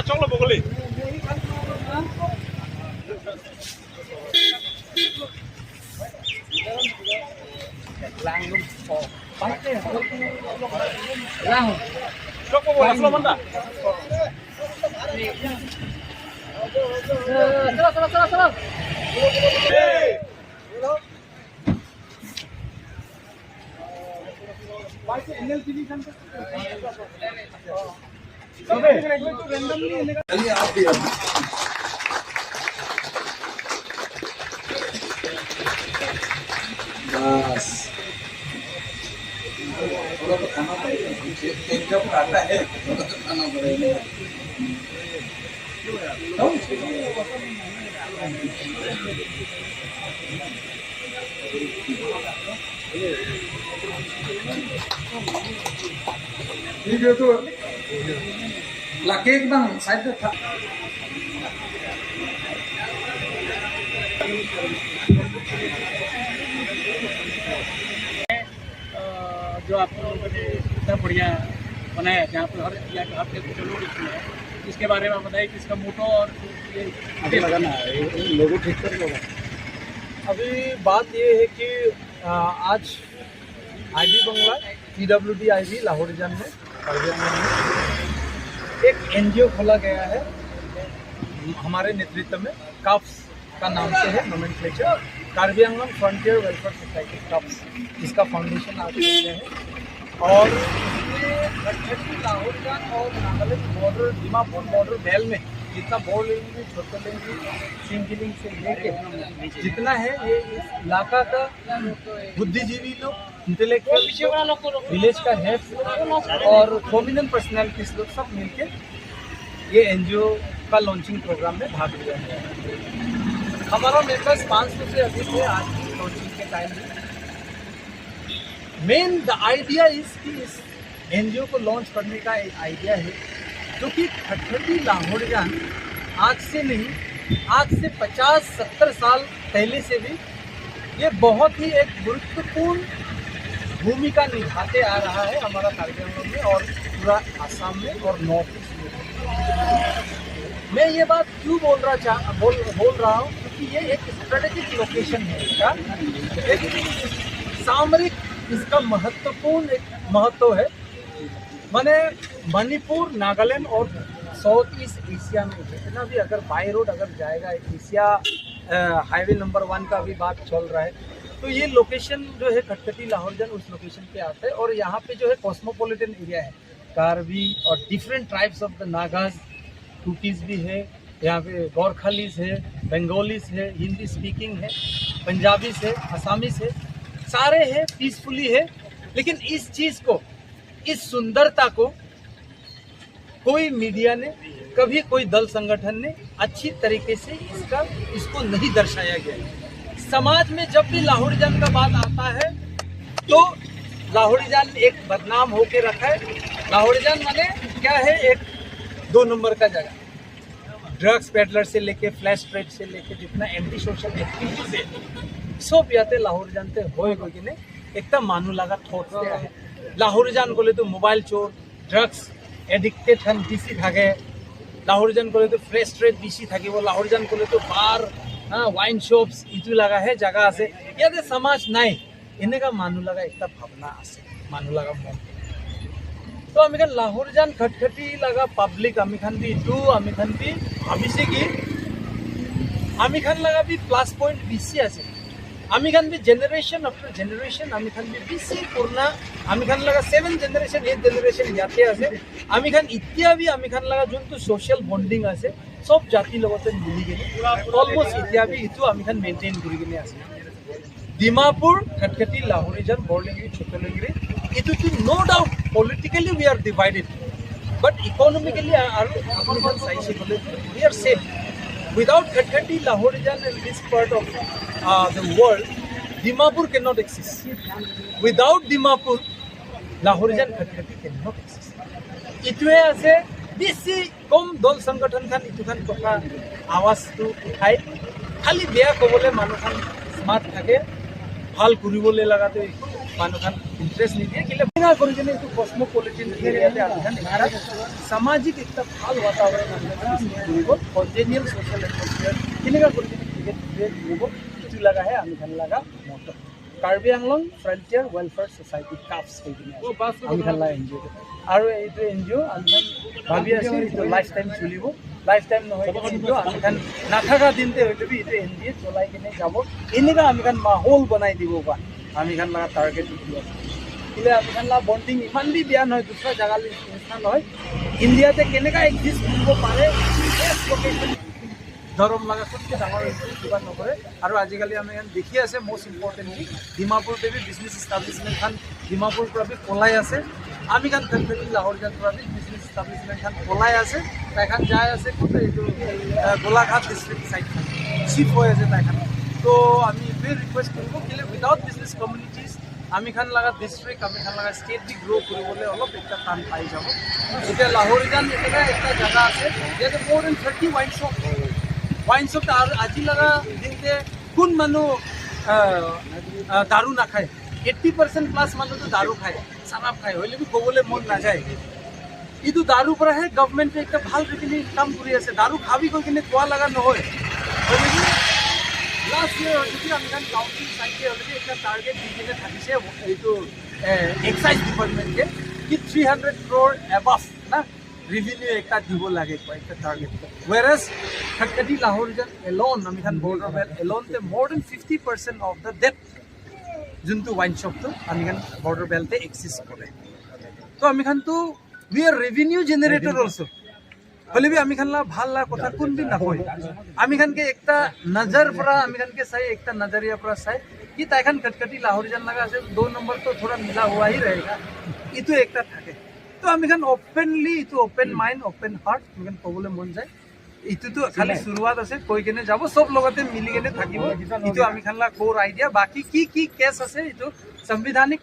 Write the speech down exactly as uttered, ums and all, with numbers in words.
Choklo bokoli. Lang. Choklo bokoli, aslo manda. Salam, salam, salam, salam. बस। थोड़ा तो खाना पड़ेगा। एक, एक जब आता है, थोड़ा तो खाना पड़ेगा। Video tu laki bang side ta. अ, जो आप लोगों ने इतना बढ़िया बनाया, जहाँ पर हर, हर, हर चलो इसमें है, इसके बारे में बताइए कि इसका मोटो और ये आगे लगाना है, ये लोगो ठीक कर लो। अभी बात ये है कि, अ, आज आईबी बंगला, पीडब्ल्यूडी आईबी लाहौरीजान में, कार्बी आंगलोंग में एक एनजीओ खोला गया है हमारे नेतृत्व में, काफ्स का नाम से है nomenclature, Karbi Anglong frontier welfare society, KAFS, इसका फाउंडेशन आज किया है। और ये खटखटी, लाहौरीजान और Nagaland border, Dimapur border belt में जितना बोड़लिंगरी, छोटालिंगरी, सिंगीलिंग से लेके जितना है, ये इस इलाका का बुद्धिजीवी लोग, इंटेलेक्चुअल, विलेज का हेड और प्रोमिनेंट पर्सनालिटीज लोग सब मिलके ये एनजीओ का लॉन्चिंग प्रोग्राम में भाग लिया है। हमारा मेंबर्स पाँच सौ से अधिक है आज की लॉन्चिंग के टाइम में। मेन द आइडिया इज कि इस एनजीओ को लॉन्च करने का एक आइडिया है, क्योंकि खटखटी लाहौरीजान आज से नहीं, आज से पचास सत्तर साल पहले से भी ये बहुत ही एक गुरुत्वपूर्ण भूमिका निभाते आ रहा है हमारा कार्बी आंगलोंग में और पूरा आसाम में और नॉर्थ ईस्ट में। मैं ये बात क्यों बोल रहा चाह, बोल, बोल रहा हूँ, क्योंकि ये एक स्ट्रेटेजिक लोकेशन है इसका, एक सामरिक इसका महत्वपूर्ण एक महत्व है। माने मणिपुर, नागालैंड और साउथ ईस्ट एशिया में जितना भी अगर बाय रोड अगर जाएगा, एशिया, अ, हाईवे नंबर वन का भी बात चल रहा है, तो ये लोकेशन जो है खटखटी लाहौरीजान उस लोकेशन पे आता है। और यहाँ पे जो है कॉस्मोपॉलिटन एरिया है, कार्बी और different tribes of the Nagas, Kukis भी है, यहाँ पे गोरखालीज है, बंगालीज है, हिंदी स्पीकिंग है, पंजाबीज है, असामीज है, सारे हैं, पीसफुली है। लेकिन इस चीज को, इस सुंदरता को कोई मीडिया ने, कभी कोई दल संगठन ने अच्छी तरीके से इसका, इसको नहीं दर्शाया गया है। समाज में जब भी लाहौरीजान का बात आता है तो लाहौरीजान एक बदनाम होके रखा है। लाहौरीजान माने क्या है? एक दो नंबर का जगह। ड्रग्स पेडलर से लेके, फ्लैश ट्रेड से लेके जितना एंटी सोशल एक्टिविटीज है, सब ইয়াতে লাহৌৰীজানতে হয় গৈ কিনে একটা মানুহ লগা থটছ আহে। লাহৌৰীজান ক'লেতো মোবাইল চোৰ, ড্ৰাগছ এডিক্টেড হান বেছি থাকে। লাহৌৰীজান ক'লেতো ফ্লেছ ট্ৰেড বেছি থাকিব। লাহৌৰীজান ক'লেতো বাৰ, হা, ৱাইন শ্বপছ ইটো লগা হে জাগা আছে। ইয়াতে সমাজ নাই, এনেকা মানুহ লগা একটা ভাৱনা আছে, মানুহ লগা মন। তো আমি খান লাহৌৰীজান খটখটি লগা পাব্লিক, আমি খান বি ইটো, আমি খান বি ভাবিছে কি, আমি খান লগা বি প্লাছ পইণ্ট বেছি আছে। আমি খান বি জেনাৰেশ্যন আফটাৰ জেনাৰেশ্যন, আমি খান বি বেছি পুৰণা, আমি খান লগা ছেভেন জেনাৰেশ্যন, এইট জেনাৰেশ্যন ইয়াতে আছে। আমি খান এতিয়া বি আমি খান লগা যোনটো ছ'চিয়েল বণ্ডিং আছে, সব জাতিৰ লগতে মিলি কিনে অলমষ্ট এতিয়া বি এইটো আমি খান মেইনটেইন কৰি কিনে আছে। ডিমাপুৰ, খটখটি, লাহৌৰীজান, বড় লিংগিৰি, ছোট লিংগিৰি, এইটোতো no doubt politically we are divided, but economically আৰু আপুনি চাইছে ক'লে we are same. Without Khatkhati, Lahorijan in this part of, uh, the world, Dimapur cannot exist. Without Dimapur, Lahorijan Khatkhati cannot exist. ইটোৱে আছে বেছি কম দল সংগঠন খান ইটো খান কথা আৱাজটো উঠাই, খালি বেয়া ক'বলৈ মানুহ খান স্মাৰ্ট থাকে, ভাল কৰিবলৈ লগাটো একো Manu khan interest nidiye, kile bina kori kene itu cosmopolitan area te ami khan ekta samajik ekta bhal watavaron ami khan srishti koribo, congenial social atmosphere, kineka kori kene create koribo, itu laga he ami khan laga motto. Karbi Anglong Frontier Welfare Society, KAFS koi kene ase ami khan laga N G O te. Aru itu N G O ami khan bhabi ase itu lifetime cholibo, lifetime nohoi kene itu ami khan nathaka din te hoile bi itu N G O cholai kene jabo, eneka ami khan mahol banai dibo ba ami khan laga target itu ase. Kile ami khan laga bonding iman bi bya nohoi, dusra jaga le nisina nohoi, India te keneka exist koribo pare, best location. Dhorom laga kotke dangor issue kiba nokore. Aru ajikali ami khan dekhi ase, most importantly, Dimapur te bi business establishment khan Dimapur pra bi polai ase. Ami khan Khatkhati Lahorijan pra bi business establishment khan polai ase. Tai khan jai ase kote itu, eh, Golaghat district side khan shift hoi ase tai khan. To ami be request koribo kile without business communities ami khan laga district, ami khan laga state bi grow koribole olop ekta tan pai jabo. Etya Lahorijan eneka ekta jaga ase, yate more than thirty wine shop. Wine shop ta aru aji laga din te kun manu, ah, ah, daru nakhai? Eighty percent plus manu to daru khai, sarap khai, hoile bi kobole mon najai. Itu daru pra he government ekta bhal revenue income kori ase. Daru khabi koi kene khua laga nohoi. Hoile bi last year hoile bi ami khan county side te hoile bi ekta target di kene thakise itu, eh, excise department ke ki three hundred crore above na revenue ekta dibo lage koi ekta target. Whereas Khatkhati Lahorijan alone, ami khan border belt alone te more than fifty percent of the that juntu wine shop to ami khan border belt te exist kore. To ami khan to we are revenue generator also. Hoile bi ami khan la bhal la kotha kun bi nakoi. Ami khan ke ekta nazar pra, ami khan ke sai ekta nazariya pra sai ki tai khan Khatkhati Lahorijan laga ase, do number to thoda mila hua hi rahega. Itu ekta thake. To ami khan openly, itu open mind, open heart, ami khan kobole mon jai. Itu to khali suruat ase, koi kene jabo, sob logote mili kene thakibo. Itu ami khan la core idea. Baki ki ki case ase, itu sanbidhanik